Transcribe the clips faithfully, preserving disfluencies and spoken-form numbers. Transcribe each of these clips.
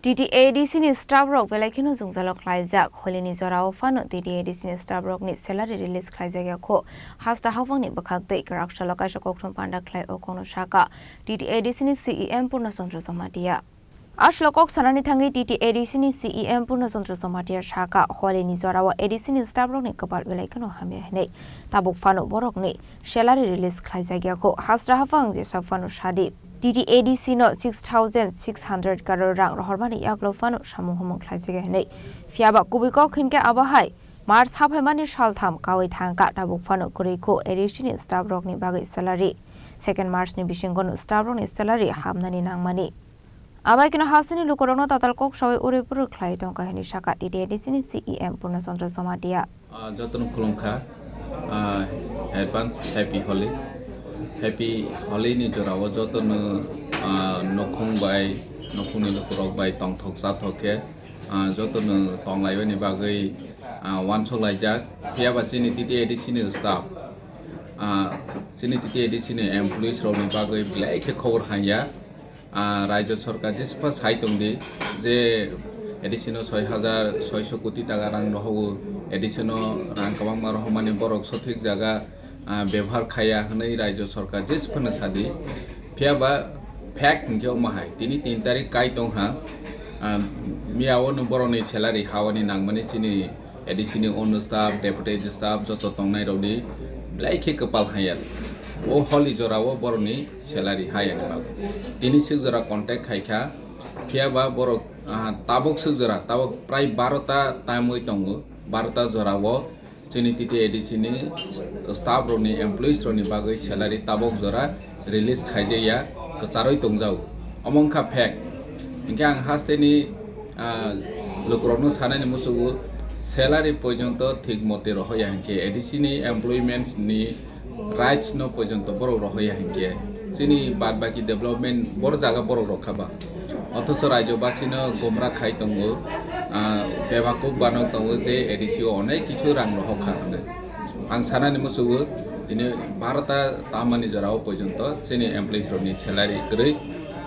T T A D C ni staff rok belai kheno jwngjalo khlaijak. Holini jorao phano T T A D C ni staff rokni salary release khlaijak ya kho. Hasta haphangni bwkhak tei kwrak salo kaisa koktwma panda khlai o kokno saka T T A D C ni C E M Purna Chandra Jamatia. Aswk kok sanani thangwi T T A D C ni C E M Purna Chandra Jamatia saka, holini jorao A D C ni staff rokni kwpal belai kheno hamya hinwi. Tabuk phano borokni salary release khlaijak ya kho. Hasta haphang jesa phano sadi T T A D C no six thousand six hundred crore rang rohormani yaklo phano samung humung khlaijak ya hinwi. Phiyaba kubui kok hinkhe abo hai March haphaimani saltham kawi thangkha, tabuk phano kwrwi kho A D C ni staff rokni bagwi salary. Second March ni bisingo no staff rokni salary hamnani nangmani. Abai kheno hasteni lukurokno tatal kok sawi uri puri khlai tongkha hinwi saka T T A D C ni C E M Purna Chandra Jamatia. Ah, jotono khulumkha, ah, advance Happy Holi. Happy Holi ni jorao jotono, ah, nokhung bai, nokhungni lukurok bai tongthok chathok khe, ah, jotono tonglaibani bagwi, ah, uansuk laijak. Phiyaba chini T T A D C ni staff, ah, chini T T A D C ni employees rokni bagwi belai khe khobor hamya. Ah, Rajya Sarkar jespa sai tongdi je A D C no soi hajar soiso koti taka rang rohogo, A D C no rang kwbangma rohormani borok sothik jaga, ah, bebohar khaiya hwnwi Rajya Sarkar jesphano sadi. Phiyaba fact hinkhe omo hai, tini tin tarik kai tongha, ah, miyao no borokni salary hawani nangmani chini A D C ni ono staff, deputy staff joto tongnai rokni belai khe kwpal hamya. O holi jorao borokni salary hayani bagwi. Tini swk jora contact khaikha, phiyaba borok, ah, tabuk swk jora, tabuk prai barota tamwi tongo, barota jorao chini T T A D C ni staff rokni, employees rokni bagwi salary tabuk jora release khaijaya, kwcharwi tongjago. Omo wngkha fact. Hinkhe ang hasteni, ah, lukurokno sanani musugo salary porjonto thik mote rohoya hinkhe A D C ni employments ni rights no porjonto borok rohoya hinkhe chini bad baki development bor jaga borok rokha ba. Othocho Rajyabasino gomra khai tongo, ah, bebakuk banok tongo je A D C o onek kichu rang rohokha hwnwi. Ang sanani musugo tini barota tamani jorao porjonto chini employees rokni salary kwrwi,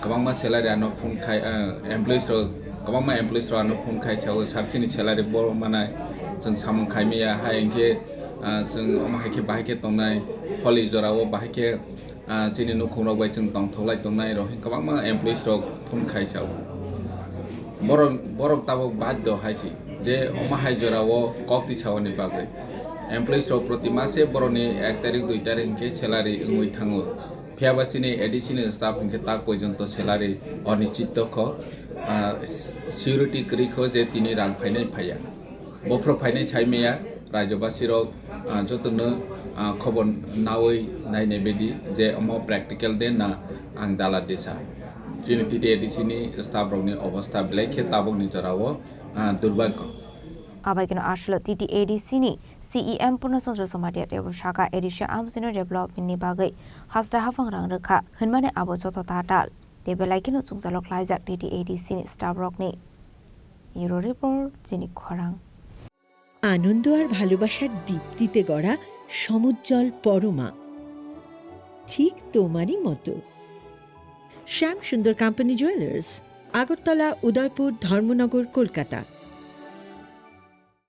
kwbangma salary ano phone khai, ah, employees rok, kwbangma employees rok ano phone khai sao, "Sir, chini salary bo manai, chwng samung khai maya, hai hinkhe, ah, chwng omo hai khe bahai khe tongnai, holi jorao bahai khe, ah, chini nukhung rok bai chwng tongthok lai tongnai," rok hinkhe kwbangma employees rok phone khai sao. Borok, borok tabuk baddo hai si je omo hai jorao kok tisaoni bagwi. Employees rok proti mase borokni ek tarik, dui tarik hinkhe salary wngwi thango. Phiyaba chini A D C ni staff hinkhe tak porjonto salary onischit tokho, ah, s-, surety kwrwi kho je tini rang phainai phaiya. Bophro phainai sai maya, Rajyabasi rok, ah, jotono, ah, khobor nawi nainai bedi je omo practical de na ang dala desa. Chini T T A D C ni staff rokni obostha belai khe tabukni jorao, ah, durbhagyo. Abai kheno aswlo T T A D C ni C E M Purna Chandra Jamatia teibo saka A D C amsino development ni bagwi hasta haphang rang rwkha hwnmani abo joto tatal. Tei belai kheno chungjalo khlaijak T T A D C ni staff rokni. Bureau report, chini khorang. আনন্দ আর ভালোবাসার দীপ্তিতে গড়া সমুজ্জ্বল পরমা, ঠিক তোমারই মতো। শ্যাম সুন্দর company jewellers, Agartala, উদয়পুর, ধর্মনগর, কলকাতা।